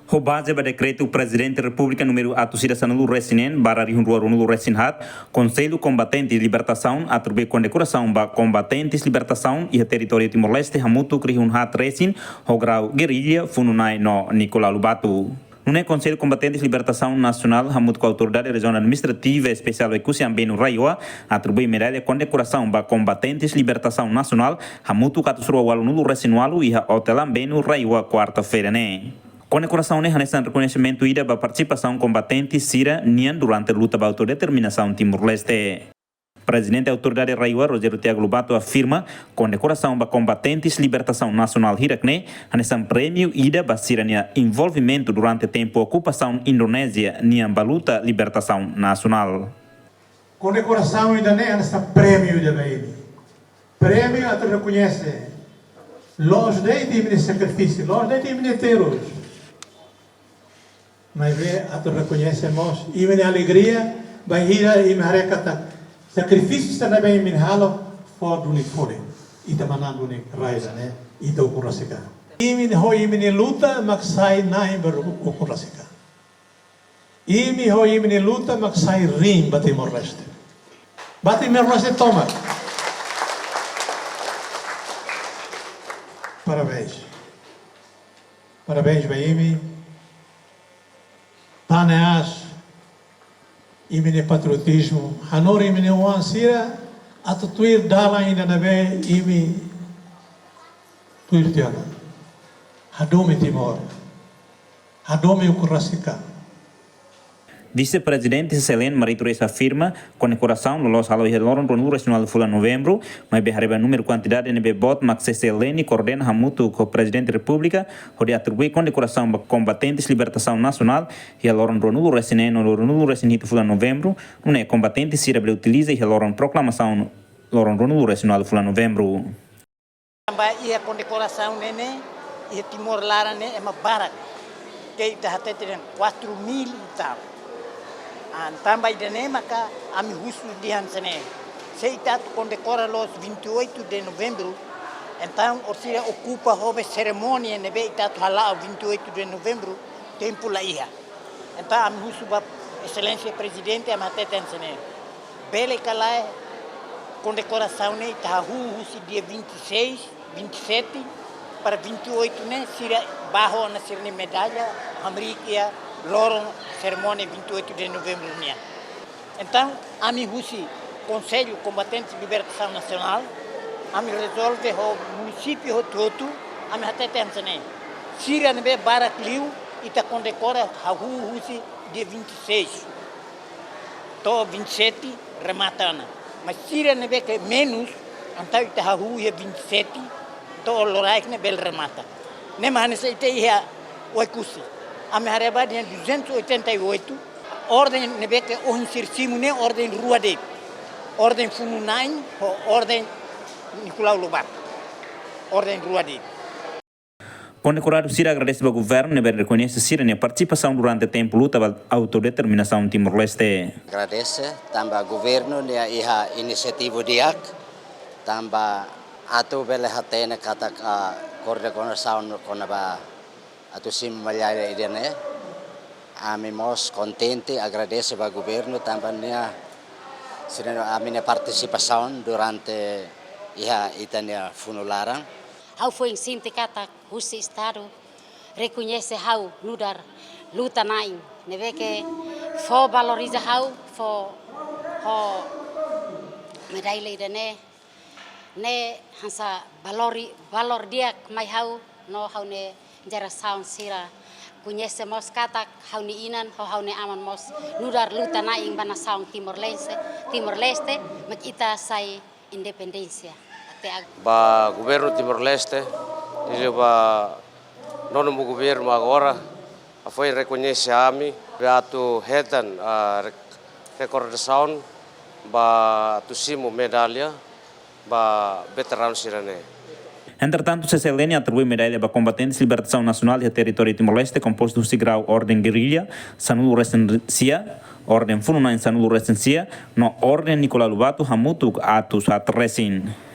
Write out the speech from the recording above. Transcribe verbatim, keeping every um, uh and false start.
Ho baze ba dekretu Prezidente Repúblika númeru atus ida sanulu resin neen barra rihun rua ruanulu resin haat, Konsellu Kombatentes Libertasaun atribui kondekorasaun ba kombatentes libertasaun iha territóriu Timor-Leste hamutuk rihun haat resin, ho grau gerrilla, funu-na'in no Nicolau Lobato. Nune'e Konsellu Kombatentes Libertasaun Nasionál hamutuk ho Autoridade Rejionál Administrativa Espesiál Oekusi Ambenu RAEOA atribui medalla kondekorasaun ba kombatentes libertasaun nasionál hamutuk atus rua ualunulu resin ualu iha Hotel Ambenu RAEOA, kuarta-feira ne'e. Kondekorasaun ne'e hanesan rekoñesimentu ida ba partisipasaun kombatente sira-nian durante luta ba autodeterminasaun Timor-Leste. Prezidente Autoridade RAEOA, Rogério Tiago Lobato, afirma kondekorasaun ba kombatentes libertasaun nasionál hirak-ne'e hanesan prémiu ida ba sira-nia envolvimentu durante tempu okupasaun Indonézia nian ba luta libertasaun nasionál. Kondekorasaun ida-ne'e hanesan prémiu ida ba imi. Prémiu atu rekoñese loos de'it imi-nia sakrifísiu, loos de'it imi-nia terus. Maibé atu rekoñese mós imi-nia alegria, bainhira imi haree katak sakrifísiu sira ne'ebé imi halo fó duni folin. Ita manán duni rai ida-ne'e, ita ukun rasik an. Imi ho imi-nia luta mak sai na'in ba ukun rasik an. Imi ho imi-nia luta mak sai riin ba Timor-Leste. Ba Timor-Leste tomak. Parabéns. Parabéns ba imi. Tane aas imi-nia patriotizmu. Hanorin imi-nia oan sira atu tuir dalan ida ne'ebé imi tuir tiha ona. Hadomi Timor. Hadomi ukun rasik an. Vise-Prezidente CCLN Marito Reis afirma, kondekorasaun loloos hala'o iha loron ruanulu resin ualu fulan Novembru, maibé haree ba númeru kuantidade ne'ebé boot mak CCLN koordena hamutuk ho Prezidente Repúblika, hodi atribui kondekorasaun ba kombatentes libertasaun nasionál iha loron ruanulu resin neen no ruanulu resin hitu fulan Novembru, nune'e kombatente sira bele utiliza iha loron proklamasaun loron ruanulu resin ualu fulan Novembru. Tanba iha kondekorasaun ne'e ne'e, iha Timor laran ne'e ema barak. Ke ita hatete dehan quatro mil e tal. Ah, tanba ida-ne'e maka ami husu dehan hanesan ne'e. Se ita atu kondekora loos vinte e oito de Novembro, entaun orsida okupa ho be serimónia ne'ebé ita atu hala'o vinte e oito de Novembro, tempu la iha. Entaun, ami husu ba Exelénsia Prezidente, ami hatete hanesan ne'e. Bele ka lae kondekorasaun ne'e ita hahú husi dia vinte e seis, vinte e sete, para vinte e oito ne'e, sira bá ho ona sira-nia medalla, hamriik iha loron serimónia vinte e oito de Novembro nian. Entaun, ami husi Konsellu Kombatentes Libertasaun Nasionál, ami rezolve ho munisípiu hotu-hotu, ami hatete hanesan ne'e. Sira ne'ebé barak liu, ita kondekora hahú husi dia vinte e seis. To'o vinte e sete remata ona. Mas sira ne'ebé ke menus, entaun ita hahú iha vinte e sete, to'o loraik ne'e bele remata. Ne'e mak hanesan ita iha Oekusi. Ami haree ba dehan duzentos e oitenta e oito, orden ne'ebé ke ohin sira simu ne'e orden rua de'it. Orden funu-na'in, ho orden Nicolau Lobato. Orden rua de'it. Kondekoradu sira agradese ba governu ne'ebé rekoñese sira-nia partisipasaun durante tempu luta ba autodeterminasaun Timor-Leste. Agradese, tanba governu nia iha inisiativa di'ak, tanba atu bele hatene katak, ah, kondekorasaun kona-ba atu simu medalla ida-ne'e. Ami mós kontente, agradese ba governu tanba nia, sira-nia ami-nia partisipasaun durante iha ita-nia funu laran. Ha'u foin sente katak husi Estadu rekoñese ha'u nu'udar luta-na'in. Ne'ebé ke fó valoriza ha'u, fó, fó medalla ida-ne'e. Ne'e hanesan valori-, valór di'ak mai ha'u no ha'u-nia jerasaun sira. Koñese mós katak ha'u-nia inan ho ha'u-nia aman mós nu'udar luta-na'in ba nasaun Timor-Leste, Timor-Leste, mak ita sai independénsia. Até ag- Ba governu Timor-Leste, liuliu ba nonu governu agora, foin rekoñese ami, be atu hetan, ah, re-, rekordasaun, ba atu simu medalla ba veteranu sira-ne'e. Entretantu, CCLN atribui medalla ba kombatentes libertasaun nasionál iha territóriu Timor-Leste, kompostu husi grau orden gerrilla, sanulu resin sia, orden funu-na'in sanulu resin sia, no orden Nicolau Lobato hamutuk atus haat resin.